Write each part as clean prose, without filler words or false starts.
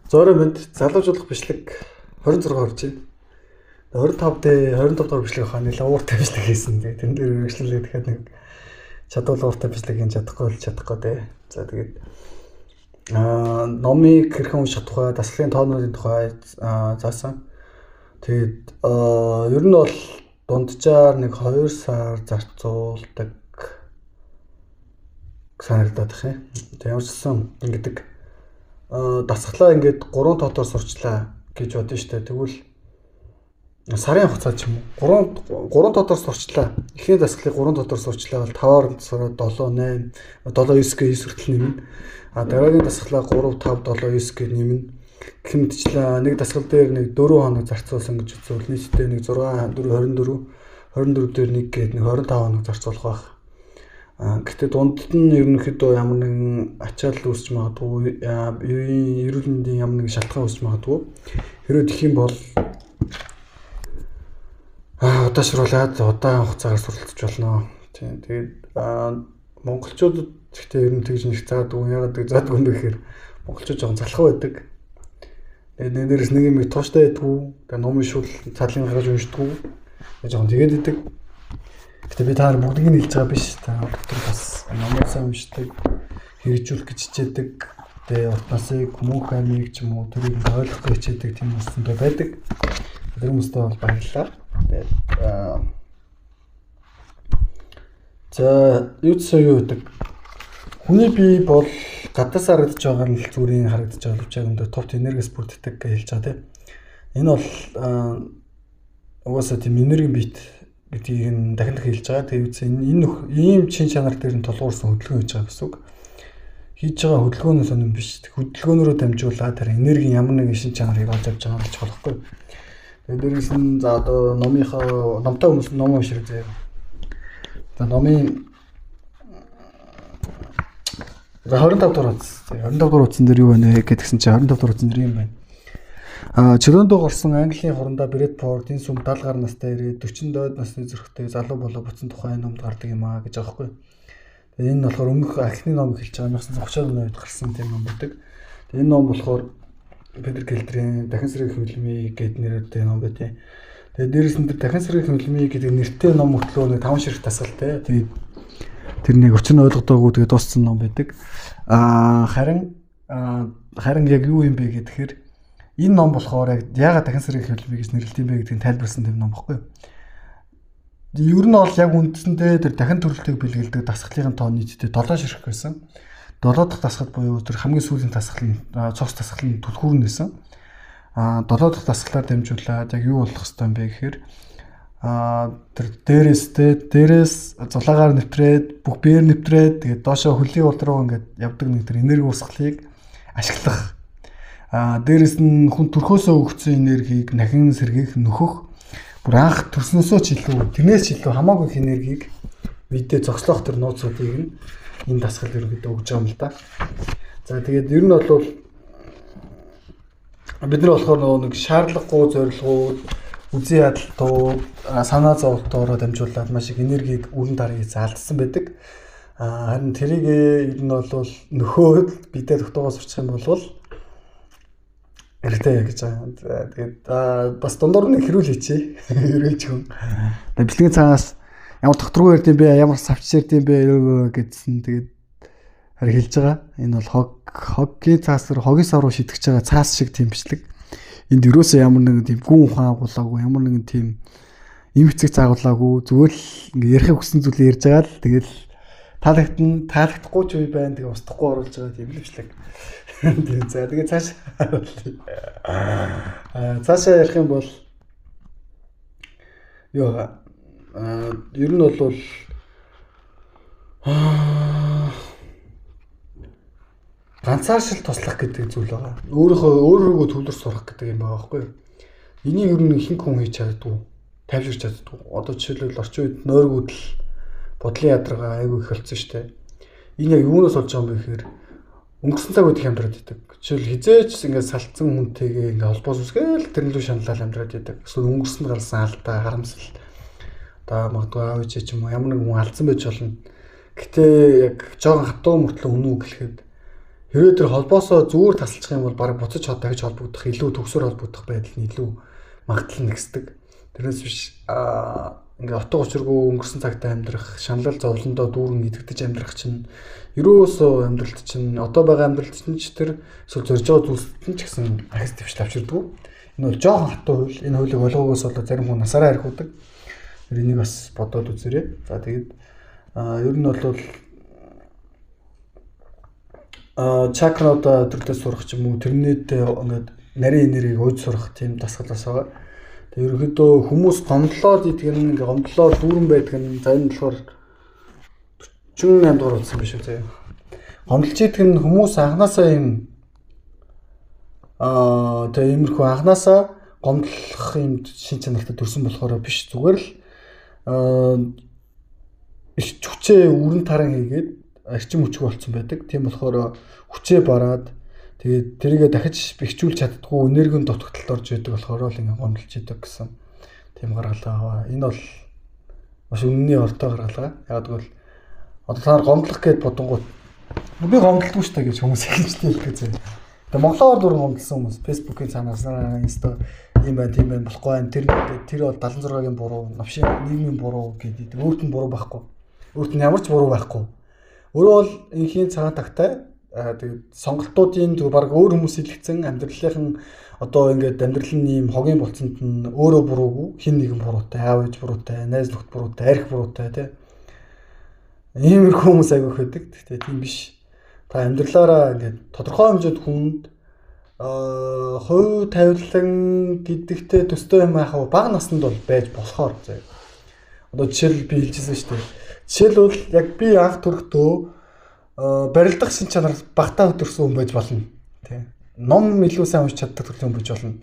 Зорой мэд залуучуулах бичлэг 26 орж байна. 25 дээр 25 дугаар бичлэг хаа нэлээ ууртай бичлэг хийсэн. Тэгээ тэрэн дээр үргэлжлүүлээд дахиад нэг чадвал ууртай бичлэг хийж чадахгүй бол чадахгүй дээ. За тэгээд номыг хэрхэн унших тухай, дасгалын тоонуудын тухай заасан. Тэгээд ер нь бол дунджаар нэг 2 сар зарцуулдаг санагдаад их юм. Тэгээд ямар ч гэсэн ингэдэг дасгалаа ингээд 3 тоотоор сурчлаа гэж бодно штэ. Тэгвэл сарын хугацаа ч юм уу 3 тоотоор сурчлаа. Эхний дасгалыг 3 тоотоор сурчлаа бол 5-аар сураад 7 8 7 9 гэ 9 хүртэл нэмнэ. А дараагийн дасгалаа 3 5 7 9 гэ нэмнэ. Гэх мэтчлээ нэг дасгал дээр нэг 4 хоног зарцуулсан гэж үзвэл нийтдээ нэг 6 4 24 24 дээр 1 гээд нэг 25 хоног зарцуулах байх. Гэхдээ дундад нь ерөнхийдөө ямар нэгэн ачаал үүсч магадгүй, эрүүл мэндийн ямар нэгэн шалтгаан үүсч магадгүй. Хэрвээ тэгэх юм бол удаашруулад удаан хугацаагаар суралцж болно. Тийм. Тэгээд монголчуудад гэхдээ ер нь тэгж нэг заадаг. Яагаад гэж заадаг юм бэ гэхээр монголчууд жоохон залхуу байдаг. Тэгээд нэг дээрээс нэг юм тууштай байдгүй. Тэгээд ном уншвал цадлын гаргаж уншдаггүй. Тэгээд жоохон тэгээд идэг. Гэтэ би та нар бүгдийг нь хэлж байгаа биш. Та доктор бас номыг сайн уншдаг, хэрэгжүүлэх гэж хичээдэг. Тэгээ урт насыг, мөнх амийг ч юм уу тэрийг ингээ ойлгох гэж хичээдэг тийм хүмүүстээ байдаг. Тэр хүмүүстээ бол баярлалаа. Тэгээд за юу ч юу гэдэг. Хүний бие бол гадаас харагдаж байгаа нь л зүрийн харагдаж байгаа л яг өндөө товт энергиэс бүрддэг гэж хэлж байгаа тийм. Энэ бол угаасаа тийм энергийн биет гэдгийг нь дахин дахин хэлж байгаа. Тэгээд энэ ийм чин чанар дээр нь тулгуурсан хөдөлгөөн хийж байгаа гэсэн үг. Хийж байгаа хөдөлгөөнөөс сонирн биш. Хөдөлгөөнөөрөө дамжуулаад тэр энергийн ямар нэгэн шин чанарыг олж авч байгаа нь чухал байхгүй. Тэгээд дээрээс нь за одоо номынхоо номтой хүмүүс ном унширэг заяа. За номын за 25 дугаар хуудас. 25 дугаар хуудсан дээр юу байна вэ гэдгсэн чинь 25 дугаар хуудсан дээр юм байна. Чөлөөндөө гарсан Английн хурандаа Брэдфорд энэ сүм 70 гаруй настай ирээд 40 насны зүрхтэй залуу болоо буцсан тухайн номд гардаг юм аа гэж байгаа байхгүй. Тэгээ энэ нь болохоор өмнөх анхны ном хэлж байгаа 1930 оны үед гарсан тийм ном байдаг. Тэгээ энэ ном болохоор Петр Келдрийн Дахин сэргээх хөлмий гэдэг нэртэй ном байдаг. Тэгээ дээрээс нь тэр Дахин сэргээх хөлмий гэдэг нэртэй ном мөртлөө нэг 5 ширхэг дасгалтай. Тэгээд тэр нэг учир нь ойлгодоогүй тэгээ дууссан ном байдаг. Харин яг юу юм бэ гэхээр энэ ном болохоор яг яагаад дахин сэргээх хөлбөмбөг гэж нэрлэдэг юм бэ гэдгийг тайлбарсан тийм ном баггүй. Ер нь бол яг үндсэндээ тэр дахин төрөлтийг бэлгэлдэг дасгалын тоо нийтдээ 7 ширхэг байсан. 7 дахь дасгал буюу тэр хамгийн сүүлийн дасгал нь цогц дасгал нь түлхүүр нь байсан. 7 дахь дасгалаар дамжуулаад яг юу болох ёстой юм бэ гэхээр тэр дээрээс зулаагаар нэвтрээд бүх биеэр нэвтрээд тэгээд доошоо хөлийн уул руу ингээд явдаг нэг тэр энерги урсгалыг ашиглах. Дээрээс нь хүн төрхөөсөө өгсөн энергийг нахин сэргээх нөхөх бүр анх төрснөөсөө ч илүү тэрнээс ч илүү хамаагүй их энергийг бидээ зогслоох тэр нууцуудыг нь энэ дасгал ерөнхийдөө өгж байгаа юм л да. За тэгээд ер нь бол бид нар болохоор нөгөө нэг шаардлагагүй зорилгууд, үзэн ядалтууд, санаа зовлтоороо дамжуулаад маш их энергийг өрн дарыг заалдсан байдаг. Харин тэрийг ер нь бол нөхөөд бидээ тогтоогоо сурчих юм бол хэрэгтэй гэж байгаа. Тэгээд бас дундуур нэг хэрүүл хийчихье. Хэрүүлж хүн. Бичлэгийн цаанаас ямар докторгүй ярд юм бэ? Ямар савч ярд юм бэ гэдсэн. Тэгээд харин хэлж байгаа. Энэ бол хоггийн цаас руу хогийн сав руу шитгэж байгаа цаас шиг тийм бичлэг. Энд ерөөсөө ямар нэгэн тийм гүн ухаан агуулаагүй, ямар нэгэн тийм им хэцэг заагуулаагүй. Зүгээр л ингээ ярихыг хүссэн зүйлээ ярьж байгаа л тэгэл таалагдана, таалагдахгүй ч үе байна. Тэгээ устдахгүй оруулж байгаа тийм л бичлэг. За тэгээ цааш цаашаа ярих юм бол юу ер нь бол ганцааршил туслах гэдэг зүйл байгаа. Өөрөөгөө төвлөрч сурах гэдэг юм байгаа байхгүй юу? Энийг ер нь ихэнх хүн хийж чаддгүй, тайвширч чаддгүй. Одоо жишээлбэл орчин үед нойргүйдэл бодлын ядаргаа айгүй их болцсон шүү дээ. Энэ яг юунаас болж байгаа юм бэ гэхээр өнгөрсөн цаг үед их амьдраад идэг. Жишээл хизээч ингээд салтсан хүнтэйгээ ингээд холбоос үсгээл тэрэн лүү шаналал амьдраад идэг. Эсвэл өнгөрсөнд гарсан алдаа, харамсал одоо магадгүй аав ээжээ ч юм уу ямар нэг хүн алдсан байж болно. Гэтэ яг жоохон хатуу мөртлөө үнэн үг хэлэхэд Хэрвээ тэр холбоосоо зүгээр тасалчих юм бол бараг буцаж дахиж холбогдох, илүү төгсөр холбогдох байдал нь илүү магадлал нэгсдэг. Тэрнээс биш ингээ отго учиргүй өнгөрсөн цагтаа амьдрах, шаналл зовлондоо дүүрэн идэгдэж амьдрах чинь ерөөсөө амьдралд чинь одоо байгаа амьдралд чинь ч тэр эсвэл зорж байгаа зүйлсд нь ч гэсэн ахис дэвшил авчирдаггүй. Энэ бол жоохон хатуу хууль. Энэ хуулийг ойлгоогоос болоод зарим хүн насаараа архиудаг. Тэр энийг бас бодоод үзээрэй. За тэгээд ер нь бол чакрануудаа төрлөөс сурах ч юм уу тэрнийдээ ингээд нарийн энергийг ууж сурах тийм дасгал бас байгаа. Тэгээд ерөнхийдөө хүмүүс гомдлоод идэх нь ингээд гомдлоор дүүрэн байдаг нь за энэ болохоор 48 дугаар утсан биш үү заяа. Гомдолж идэх нь хүмүүс анханасаа юм тэгээ иймэрхүү анханасаа гомдлох юм шин чанартай төрсэн болохоор биш, зүгээр л их хүчээ өрн таран хийгээд эрчим хүчгүй болцсон байдаг. Тийм болохоор хүчээ бараад тэгээд тэрийгэ дахиж бэхжүүлж чаддгүй энергийн дутагдалд орж идэг болохоор л ингэ гомдолж идэг гэсэн тийм гаргалгаа. Энэ бол маш үнэний ортой гаргалгаа. Яг гэвэл одоо та нар гомдлох гээд бодонгууд би гомдолдгүй шүү дээ гэж хүмүүс ихэнхдээ хэлдэг зэ. Тэгээ монголоор дуран гомдолсон хүмүүс Facebook-ийн цаанаас Insta ийм байна, тийм байна, болохгүй байна. Тэр бол 76-гийн буруу, навшийн нийгмийн буруу гэдэг. Өөрт нь буруу байхгүй. Өөрт нь ямар ч буруу байхгүй. Өөрөө бол энхийн цагаан тагтай. Тэгээд сонголтуудын зүг баг өөр хүмүүс илгэцэн амьдралынхан одоо ингээд амьдрал нь ийм хогийн болцсонд нь өөрөө буруугүй, хин нэгэн буруутай, аав ээж буруутай, найз нөхд буруутай, арх буруутай тий. Иймэрхүү хүмүүс айгүйх байдаг. Гэхдээ тийм биш. Та амьдралаараа ингээд тодорхой хэмжээнд хүнд хувь тавилан гэдэгтэй төстэй юм яхав бага наснд бол байж болохоор заяа. Одоо жишээл би хэлжсэн шүү дээ. Жишээлбэл яг би анх төрөхдөө барилдах шин чанар багтаа төрсөн хүн байж болно. Тий. Ном илүү сайн уншиж чаддаг төрлийн хүн байж болно.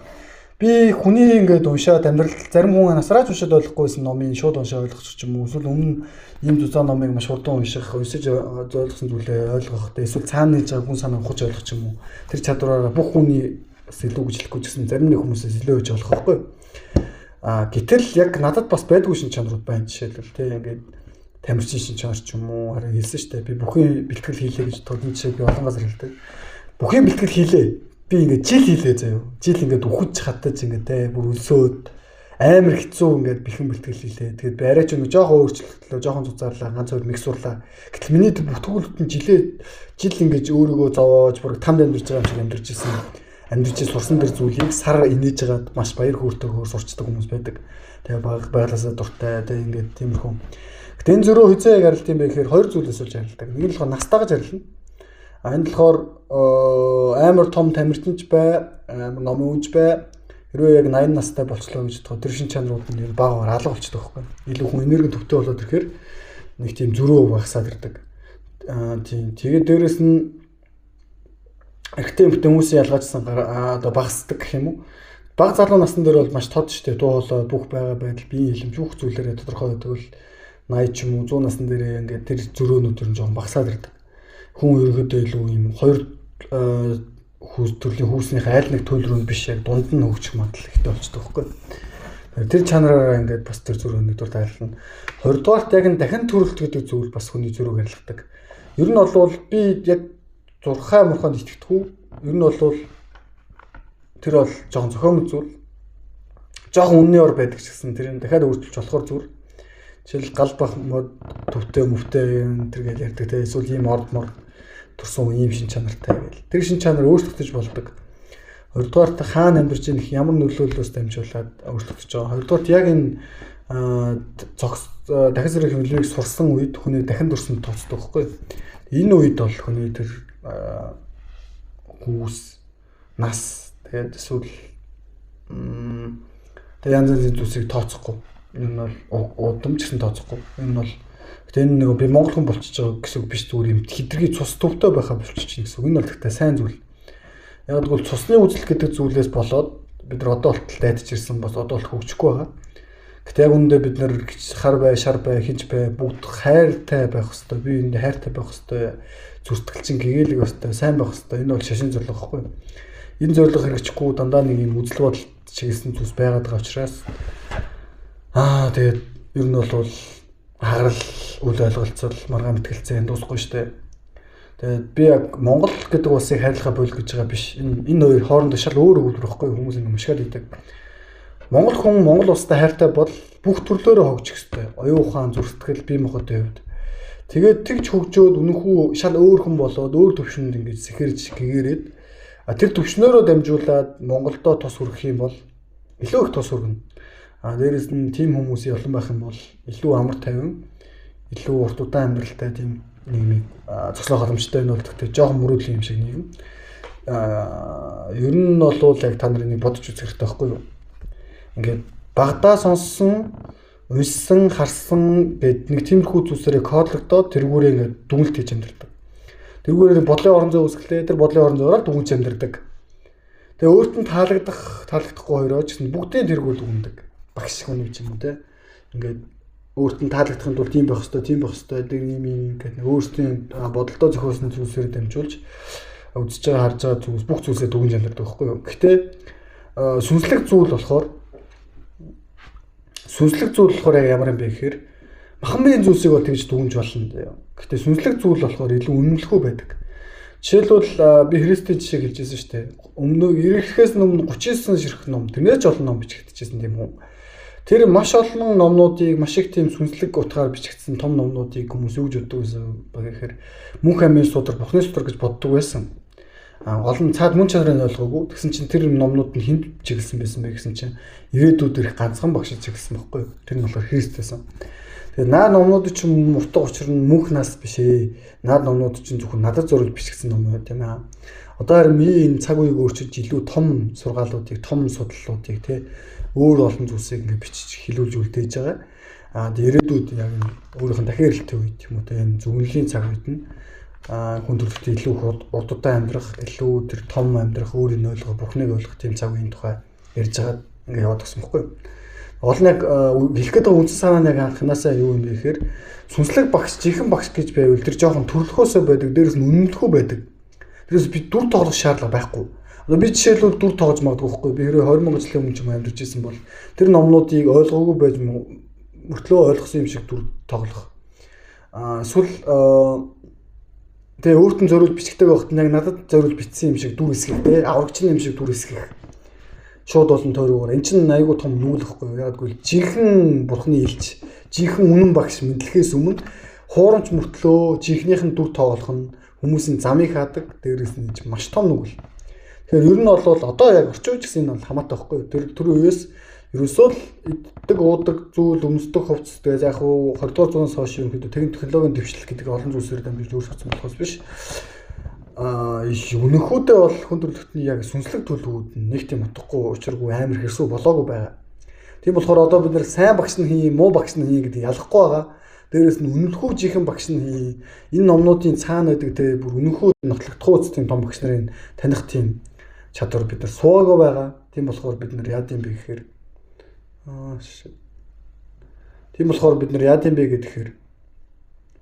Би хүний ингээд уншаад амьдрал зарим хүн насраач уншаад ойлгохгүйсэн номыг шууд уншаа ойлгох ч юм уу. Эсвэл өмнө ийм зузаан номыг маш хурдан унших, уншиж ойлгосон зүйлээ ойлгох, эсвэл цаана нээж байгаа хүн санаа ухаж ойлгох ч юм уу. Тэр чадвараараа бүх хүний бас илүү гэж хэлэхгүй ч гэсэн зарим нэг хүмүүсээс илүү гэж ойлгох байхгүй. Гэтэл яг надад бас байдгүй шин чанарууд байна жишээлбэл тий ингээд тамирчин шин чанар ч юм уу хараа хэлсэн шүү дээ. Би бүхэн бэлтгэл хийлээ гэж тодон жишээ би олон газар хэлдэг. Бүхэн бэлтгэл хийлээ. Би ингээд жил хийлээ заяа. Жил ингээд үхэж хатаж ингээд те бүр өлсөөд амар хэцүү ингээд бэлхэн бэлтгэл хийлээ. Тэгээд би арай ч нэг жоохон өөрчлөлтлөө, жоохон зузаарлаа, ганц хоёр микс сурлаа. Гэтэл миний бүртгүүлэлт нь жил ингээд өөрийгөө зовоож бүр тамд амьдарч байгаа юм шиг амьдарч исэн. Амьдарч сурсан дэр зүйлийг сар инээж байгаад маш баяр хөөртэйгээр сурчдаг хүмүүс байдаг. Тэгээ байгалаасаа дуртай тэгээ ингээд тиймэрхүү. Гэтэ энэ зөрөө хизээ яг арилт юм бэ гэхээр хоёр зүйлээс болж арилдаг. Нэг нь болохоор настайгаж арилна. Энэ болохоор амар том тамирчинч бай, амар номын үнч бай. Хэрвээ яг 80 настай болчлоо гэж бодоход тэр шин чанарууд нь баг багаар алга болчихдог байхгүй. Илүү хүн энерги төвтэй болоод ирэхээр нэг тийм зөрөө багасаад ирдэг. Тийм. Тэгээд дээрэс нь эрэгтэй эмэгтэй хүмүүсийн ялгаажсан одоо багасдаг гэх юм уу? Баг залуу насн дээр бол маш тод штэ дуу хоолой бүх байгаа байдал биеийн хилэмж бүх зүйлээрээ тодорхой байдаг бол 80 ч юм уу 100 насн дээрээ ингээд тэр зөрөөнүүд ер нь жоохон багасаад ирдэг. Хүн ерөнхийдөө илүү юм хоёр хүүс төрлийн хүүснийхээ аль нэг туйл рүү биш яг дунд нь хөгжих магадлал ихтэй болчдөг байхгүй. Тэр чанараараа ингээд бас тэр зөрөө нэгдүгээр тайлна. Хоёрдугаарт яг энэ дахин төрөлт гэдэг зүйл бас хүний зөрөөг арилгадаг. Ер нь бол би яг зурхай мурханд итгэдэггүй. Ер нь бол тэр бол жоохон зохиомж зүйл. Жоохон үнний ор байдаг ч гэсэн тэр юм дахиад өөрчилж болохоор зүйл. Жишээл гал бах мод төвтэй мөвтэй юм тэр гэж ярьдаг те эсвэл ийм орд мор төрсөн ийм шин чанартай гэл. Тэр шин чанар өөрчлөгдөж болдог. Хоёрдугаарт хаана амьдарч ийнх ямар нөлөөллөөс дамжуулаад өөрчлөгдөж байгаа. Хоёрдугаарт яг энэ цогц дахин зэрэг хэмнэлийг сурсан үед хүний дахин төрсөн тооцдог байхгүй. Энэ үед бол хүний тэр хүүс нас тэгээд эсвэл тэг янз янзын зүйлсийг тооцохгүй. Энэ бол удам ч гэсэн тооцохгүй. Энэ бол гэтээ энэ нэг би монгол хүн болчихж байгаа гэсэн үг биш, зүгээр юм хитрхи цус төвтэй байхаа болчихж гэсэн үг. Энэ бол гэхдээ сайн зүйл. Яг гэвэл цусны үзэл гэдэг зүйлээс болоод бид нар одоо болтол дайдаж ирсэн бас одоо бол хөгжихгүй байгаа. Гэтэ яг үүндээ бид нар хар бай, шар бай, хинч бай бүгд хайртай байх хэвээр. Би энд хайртай байх хэвээр. Зүртгэл чин гэгээлэг хэвээр, сайн байх хэвээр. Энэ бол шашин зорилго байхгүй. Энэ зорилго хэрэгжихгүй дандаа нэг юм үзэл бодол чиглэсэн зүйлс байгаад байгаа учраас тэгээд ер нь бол хагарал, үл ойлголцол, маргаан мэтгэлцээ дуусахгүй штэ. Тэгээд би яг Монгол гэдэг улсыг хайрлахаа боль гэж байгаа биш. Энэ хоёр хоорондоо шал өөр өгүүлбэр байхгүй хүмүүс ингэ мушгаад идэг. Монгол хүн Монгол улстай хайртай бол бүх төрлөөрөө хөгжих ёстой. Оюун ухаан, зүрх сэтгэл, бие махбодын хувьд. Тэгээд тэгж хөгжөөд үнэхүү шал өөр хүн болоод өөр төвшөнд ингэж сэхэрж гэгэрээд тэр төвшнөөрөө дамжуулаад Монголдо тус хүргэх юм бол илүү их тус хүргэнэ. Дээрээс нь тийм хүмүүсийн олон байх юм бол илүү амар тайван, илүү урт удаан амьдралтай тийм нийгмийг зогсоох боломжтой байна бол гэхдээ жоохон мөрөөдлийн юм шиг нийгэм. Ер нь бол яг та нарыг бодож үзэх хэрэгтэй байхгүй юу? Ингээд багадаа сонссон, уншсан, харсан гэд нэг тиймэрхүү зүйлсээрээ кодлогдоод тэргүүрээ ингээд дүнэлт хийж амьдардаг. Тэргүүрээ бодлын орон зай үүсгэлээ, тэр бодлын орон зайгаар дүнж амьдардаг. Тэгээ өөрт нь таалагдах, таалагдахгүй хоёроо ч гэсэн бүгдийн тэргүүр дүндэг. Багш хүн ч юм уу те. Ингээд өөрт нь таалагдахын тулд тийм байх ёстой, тийм байх ёстой гэдэг юм юм гэдэг нэг өөрсдийн бодолдоо зохиосон зүйлсээр дамжуулж үзэж байгаа, харж байгаа зүйлс бүх зүйлсээ дүгнж амьдардаг байхгүй юу. Гэхдээ сүнслэг зүйл болохоор яг ямар юм бэ гэхээр махан биеийн зүйлсийг бол тэгж дүгнж болно. Гэхдээ сүнслэг зүйл болохоор илүү үнэмлэхүү байдаг. Жишээлбэл би Христийн жишээг хэлжсэн шүү дээ. Өмнө ирэхээс өмнө 39 ширхэг ном, тэрнээс ч олон ном бичигдчихсэн тийм үү. Тэр маш олон номнуудыг маш их тийм сүнслэг утгаар бичигдсэн том номнуудыг хүмүүс юу гэж боддог байсан бэ гэхээр мөнх амийн судар, Бурхны судар гэж боддог байсан. Гол нь цаад мөн чанарын ойлгоогүй. Тэгсэн чинь тэр номнууд нь хүнд чиглэсэн байсан бэ гэсэн чинь ирээдүйд ирэх ганцхан багш чиглэсэн байхгүй юу? Тэр нь болохоор Христ байсан. Тэгээ наад номнууд чинь утга учир нь мөнх нас биш ээ. Наад номнууд чинь зөвхөн надад зориулж бичигдсэн ном байт юм аа. Одоо харин ми энэ цаг үеийг өөрчилж илүү том сургаалуудыг, том судлалуудыг тий өөр олон зүйлсийг ингээ бичиж хилүүлж үлдээж байгаа. Ирээдүйд яг энэ өөрийнх нь дахин ирэлтийн үед юм уу те энэ зөвнөлийн цаг үед нь хүн төрөлхтөө илүү урд удаан амьдрах, илүү тэр том амьдрах, өөрийг нь ойлгох, Бурхныг ойлгох тийм цаг үеийн тухай ярьж байгаа ингээ яваад гсэн байхгүй юу. Гол нь яг хэлэх гээд байгаа үндсэн санаа нь яг анхнаасаа юу юм бэ гэхээр сүнслэг багш, жинхэнэ багш гэж байвал тэр жоохон төрлөхөөсөө байдаг, дээрээс нь үнэмлэхүү байдаг. Тэрээс би дүр тоглох шаардлага байхгүй. Одоо би жишээлбэл дүр тоглож магадгүй байхгүй. Би хэрвээ 20 мянган жилийн өмнө ч юм амьдарч исэн бол тэр номнуудыг ойлгоогүй байж мөртлөө ойлгосон юм шиг дүр тоглох. Эсвэл тэгээ өөрт нь зориулж бичгтэй байхад яг надад зориулж бичсэн юм шиг дүр хэсгэх те аврагч юм шиг дүр хэсгэх. Шууд болон тойрогоор эн чинь айгүй том нүгэл байхгүй юу? Яг гэвэл жинхэнэ Бурхны илч, жинхэнэ үнэн багш мэдлэхээс өмнө хуурамч мөртлөө жинхнийх нь дүр тоглох нь хүмүүсийн замыг хаадаг, дээрээс нь маш том нүгэл. Тэгэхээр ер нь бол одоо яг орчин үеч гэсэн энэ бол хамаатай байхгүй юу? Тэр түр үеэс ерөөсөө л иддэг, уудаг зүйл, өмсдөг хувцас тэгээ яг хуу 20 дугаар зуунаас хойш ерөнхийдөө технологийн дэвшлэл гэдэг олон зүйлсээр дамжиж өөрчлөгдсөн болохоос биш. Үнэхүүдээ бол хүн төрөлхтний яг сүнслэг төлөвүүд нь нэг тийм утгагүй, учиргүй амар хэрсүү болоогүй байгаа. Тийм болохоор одоо бид нэр сайн багш нь хий, муу багш нь хий гэдэг ялахгүй байгаа. Дээрээс нь үнэлэхүү жинхэнэ багш нь хий. Энэ номнуудын цаана байдаг те бүр үнэхүү нотлогдох үст тийм том багш нарын таних тийм чадвар бид нар суугаагүй байгаа. Тийм болохоор бид нар яад юм бэ гэхээр тийм болохоор бид нар яад юм бэ гэхээр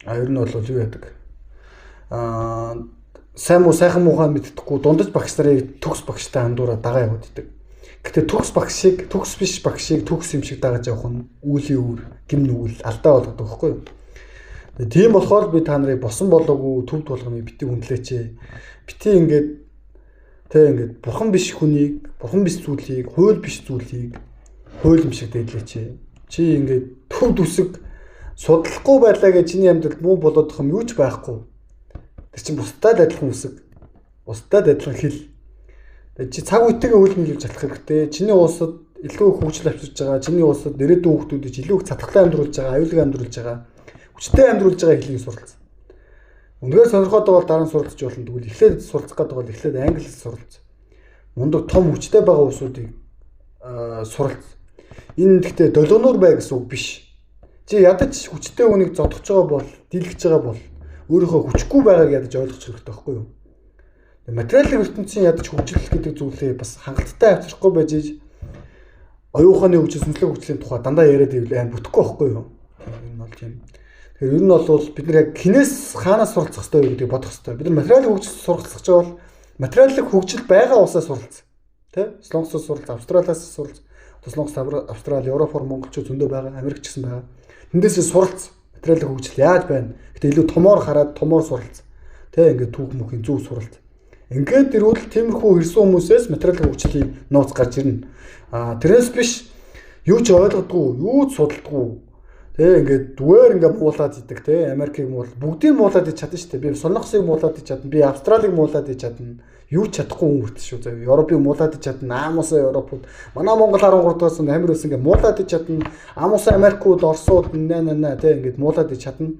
ер нь бол юу яадаг. Сайн муу сайхан муухай мэддэхгүй дундаж багш нарыг төгс багштай андуураа дагаа яваад идэг. Гэтэ төгс багшийг, төгс биш багшийг төгс юм шиг дагаж явах нь үүлийн үр, гим нүгэл алдаа болгодог байхгүй юу? Тийм болохоор би та нарыг босон болоогүй төвд болгоныг бити хүндлээч. Бити ингээд тэ ингээд бурхан биш хүнийг, бурхан биш зүйлийг, хууль биш зүйлийг хууль юм шиг дээдлээч. Чи ингээд төвд үсэг судлахгүй байлаа гэж чиний амьдралд муу болоодох юм юу ч байхгүй. Тэр чинь бусдад адилхан үсэг, бусдад адилхан хэл. Тэгээ чи цаг үетэйгээ үйл нийлүүлж чадах хэрэгтэй. Чиний улсад илүү их хөгжил авчирч байгаа, чиний улсад ирээдүйн хүүхдүүдэд илүү их цатгалан амьдруулж байгаа, аюулгүй амьдруулж байгаа, хүчтэй амьдруулж байгаа хэлийг суралц. Үнэхээр сонирхоод байгаа бол дараа нь суралцж болно. Тэгвэл эхлээд суралцах гэдэг бол эхлээд англи хэл суралц. Мундаг том хүчтэй байгаа улсуудыг суралц. Энэ гэхдээ долгоноор бай гэсэн үг биш. Чи ядаж хүчтэй хүнийг зодгож байгаа бол, дийлгэж байгаа бол өөрийнхөө хүчгүй байгааг ядаж ойлгох хэрэгтэй байхгүй юу? Материалын ертөнцийн ядаж хөгжил гэдэг зүйлээ бас хангалттай авчрахгүй байж иж оюун ухааны хөгжил, сүнслэг хөгжлийн тухай дандаа яриад ивэл аим бүтэхгүй байхгүй юу? Энэ бол тийм. Тэгэхээр ер нь бол бид нар яг хинээс хаанаас суралцах хэрэгтэй вэ гэдгийг бодох хэрэгтэй. Бид нар материалын хөгжил суралцах гэж бол материалын хөгжил байгаа улсаас суралц. Тэ? Солонгосоос суралц, Австралиас суралц, Солонгос, Австрали, Европоор монголчууд зөндөө байгаа, Америк ч гэсэн байгаа. Тэндээсээ суралц. Материалын хөгжил яаж байна? Гэтэ илүү томоор хараад томоор суралц. Тэ ингээд түүх мөхийн зөв суралц. Ингээд ирвэл тиймэрхүү хэрсэн хүмүүсээс материалын хөгжлийн нууц гарч ирнэ. А тэрнээс биш юу ч ойлгодгүй, юу ч судалдаггүй. Тэ ингээд зүгээр ингээд муулаад идэг тэ Америкийг муул бүгдийг муулаад ич чадна шүү дээ. Би Солонгосыг муулаад ич чадна. Би Австралиг муулаад ич чадна. Юу ч чадахгүй хүн хүртэл шүү заяа. Европыг муулаад ич чадна. Аамусаа Европууд. Манай Монгол 13 дугаар санд амир өсөн ингээд муулаад ич чадна. Аамусаа Америкууд, Оросууд нэ нэ нэ тэ ингээд муулаад ич чадна.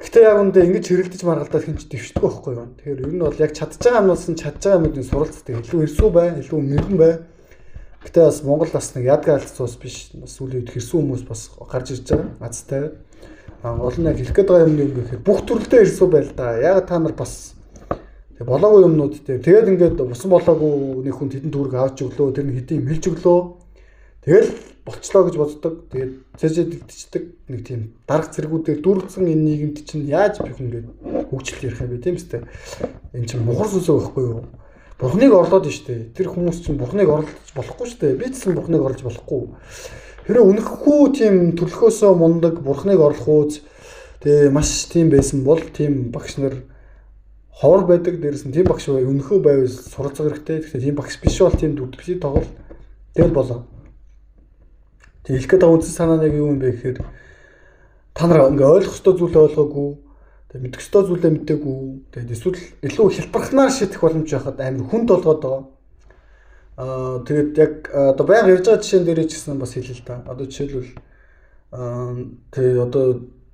Гэтэ яг үндэ ингэж хэрэлдэж маргалдаад хэн ч дэвшдэг байхгүй юу. Тэгэхээр ер нь бол яг чадж байгаа юмнаас нь чадж байгаа юмнуудын суралцдаг. Илүү эрсүү бай, илүү мэрэгэн бай. Гэтэ бас Монгол бас нэг ядгаа алдсан ус биш. Бас сүүлийн үед хэрсэн хүмүүс бас гарч ирж байгаа. Азтай. А гол нь яг хэлэх гээд байгаа юм нь юу гэхээр бүх төрөлдөө эрсүү байл да. Яг та нар бас тэг болоогүй юмнууд дээр тэгээд ингээд усан болоогүй нэг хүн тэдэн төгрөг авч өглөө, тэр нь хэдийн юм хэлж өглөө. Тэгэл болчлоо гэж боддог. Тэгээд цээжээ дэгдчихдэг нэг тийм дарга зэргүүдээр дүүргэсэн энэ нийгэмд чинь яаж би хүн ингээд хөгжил ярих юм бэ тийм үстэй. Энэ чинь мухар сүнсэг байхгүй юу? Бурхныг орлоод нь штэ. Тэр хүмүүс чинь бурхныг орлож болохгүй штэ. Би ч гэсэн бурхныг орлож болохгүй. Хэрэг үнэхгүй тийм төрлөхөөсөө мундаг бурхныг орлох үз тэгээ маш тийм байсан бол тийм багш нар ховор байдаг. Дээрээс нь тийм багш үнэхөө байвал суралцах хэрэгтэй. Тэгэхээр тийм багш биш бол тийм дүр бишийг тоглол. Тэгэл болоо. Тэг хэлэх гээд байгаа үндсэн санаа нэг юу юм бэ гэхээр та нар ингээ ойлгох ёстой зүйлээ ойлгоогүй, тэг мэдэх ёстой зүйлээ мэдээгүй, тэгээд эсвэл илүү хялбархнаар шийдэх боломж байхад амар хүнд болгоод байгаа. Аа тэгээд яг одоо байнга ярьж байгаа жишээн дээрээ ч гэсэн бас хэлээ л та. Одоо жишээлбэл тэг одоо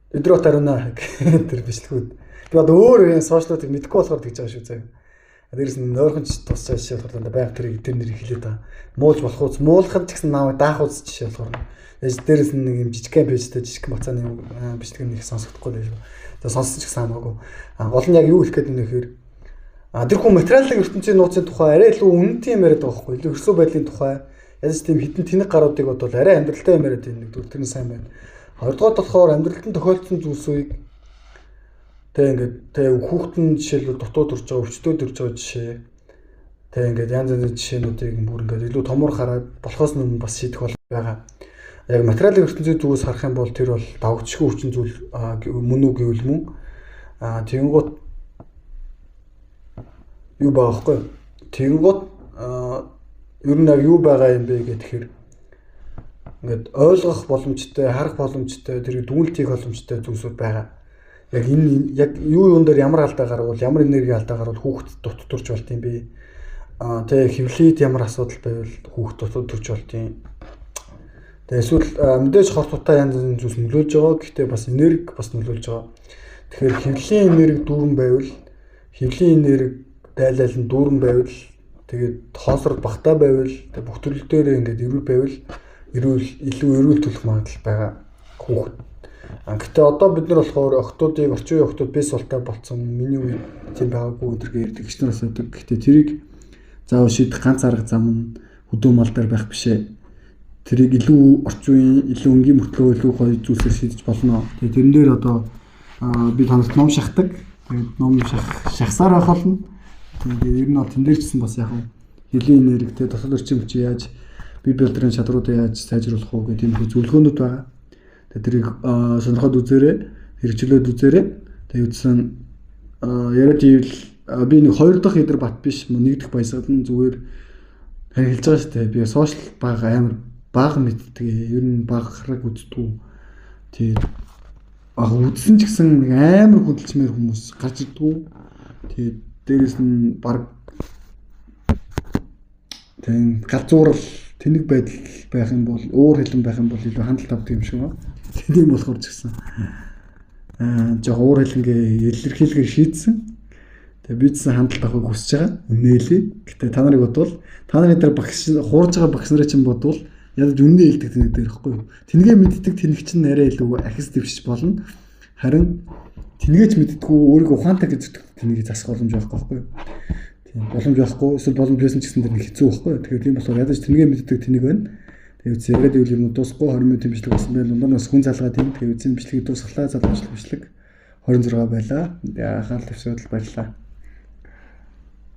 Эдрот Аруна гэх тэр бичлэгүүд. Би одоо өөр юм сошиалуудыг мэдэхгүй болохоор тэгж байгаа шүү заяа. Дээрээс нь нойрхон ч тусчаа жишээ болохоор дандаа байнга тэрийг тэр нэрийг хэлээд байгаа. Муулж болох үз, муулах нь ч гэсэн намайг даах үз жишээ болохоор. Дээрээс нь нэг юм жижигхэн пэйжтэй жижигхэн бацааны бичлэг нэг сонсогдохгүй л байлгүй. Тэгээ сонссон ч гэсэн хамаагүй. А гол нь яг юу хэлэх гээд байна гэхээр тэр хүн материалын ертөнцийн нууцын тухай арай илүү үнэтэй юм яриад байгаа байхгүй. Илүү өрсөө байдлын тухай яаж тийм хитэн тэнэг гаруудыг бодвол арай амьдралтай юм яриад байна. Нэгдүгээр тэр нь сайн байна. Хоёрдугаар болохоор амьдралд нь тохиолдсон зүйлсийг тэг ингээд тэг хүүхэд нь жишээлбэл дутуу төрж байгаа, өвчтөө төрж байгаа жишээ. Тэг ингээд янз янзын жишээнүүдийг бүр ингээд илүү томор хараад болохоос өмнө бас шийдэх бол байгаа. Яг материалын ертөнцийн зүгээс харах юм бол тэр бол давгдшгүй хүчин зүйл мөн үү гэвэл мөн. Тэгэнгүүт юу байгаа байхгүй юу? Тэгэнгүүт ер нь яг юу байгаа юм бэ гэхээр ингээд ойлгох боломжтой, харах боломжтой, тэрийг дүгнэлт хийх боломжтой зүйлсүүд байгаа. Яг энэ яг юу юун дээр ямар алдаа гарвал, ямар энерги алдаа гарвал хүүхэд дутуу төрж болт юм бэ? Тэгээ хэвлэлд ямар асуудал байвал хүүхэд дутуу төрж болт юм. Тэгээ эсвэл мэдээж хор тутаа янз янзын зүйлс нөлөөлж байгаа. Гэхдээ бас энерги бас нөлөөлж байгаа. Тэгэхээр хэвлэлийн энерги дүүрэн байвал, хэвлэлийн энерги дайлал нь дүүрэн байвал, тэгээд хоосрол багтаа байвал, тэгээд бүх төрөл дээрээ ингээд эрүүл байвал эрүүл илүү эрүүл төлөх магадлал байгаа хүүхэд. Гэтэ одоо бид нар болохоор охтуудыг орчин үеийн охтууд бес султай болцсон. Миний үед тийм байгаагүй өдрөг ярьдаг гişнэр асуудаг. Гэтэ тэрийг заавал шийдэх ганц арга зам нь хөдөө мал дээр байх биш ээ. Тэрийг илүү орчин үеийн илүү энгийн мөртлөө илүү гоё зүйлсээр шийдэж болно. Тэгээ тэрэн дээр одоо би танарт ном шахдаг. Тэгээд ном шахсаар байх болно. Тэгээд ер нь бол тэн дээр ч гэсэн бас яг хэлийн энерги тэ дотоод орчин хүчийг яаж бие биелдрийн чадруудаа яаж сайжруулах уу гэх тийм их зөвлөгөөнүүд байгаа. Тэгээд тэрийг сонирхоод үзээрэй, хэрэгжүүлээд үзээрэй. Тэгээд үдсэн яриад ивэл би нэг хоёр дахь эдэр бат биш, нэг дэх баясгал нь зүгээр харин хэлж байгаа шүү дээ. Би сошиал баг амар бага мэддэг. Ер нь бага хараг үздэггүй. Тэгээд үзсэн ч гэсэн нэг амар хөдөлчмээр хүмүүс гарч ирдэггүй. Тэгээд дээрэс нь баг тийм галзуурал тэнэг байдал байх юм бол уур хилэн байх юм бол илүү хандлт авдаг юм шиг байна. Тийм болохоор ч гэсэн жоо уур хилэнгээ илэрхийлгээр шийдсэн. Тэгээ би ч гэсэн хандлт авахыг хүсэж байгаа. Үнээлээ. Гэтэ та нарыг бодвол та нарын дээр багш хуурж байгаа багш нарыг чинь бодвол ядаж үннээ хэлдэг тэнэг дээр ихгүй юу. Тэнгээ мэддэг тэнэг чинь арай илүү ахис дэвшиж болно. Харин тэнгээч мэддэггүй өөрийгөө ухаантай гэж зүтгэх тэнэгийг засах боломж байхгүй байхгүй юу. Тийм боломж байхгүй. Эсвэл боломж байсан ч гэсэн тэр нэг хэцүү байхгүй юу. Тэгэхээр тийм болохоор ядаж тэнгээ мэддэг тэнэг байна. Тэгээ үгүй яриад ивэл юм дуусахгүй 20 минутын бичлэг болсон байна. Лондоноос хүн залгаад юм. Тэгээ үгүй бичлэгийг дуусгалаа. Залгамжлах бичлэг 26 байлаа. Тэгээ анхаарал тавьсанд баярлалаа.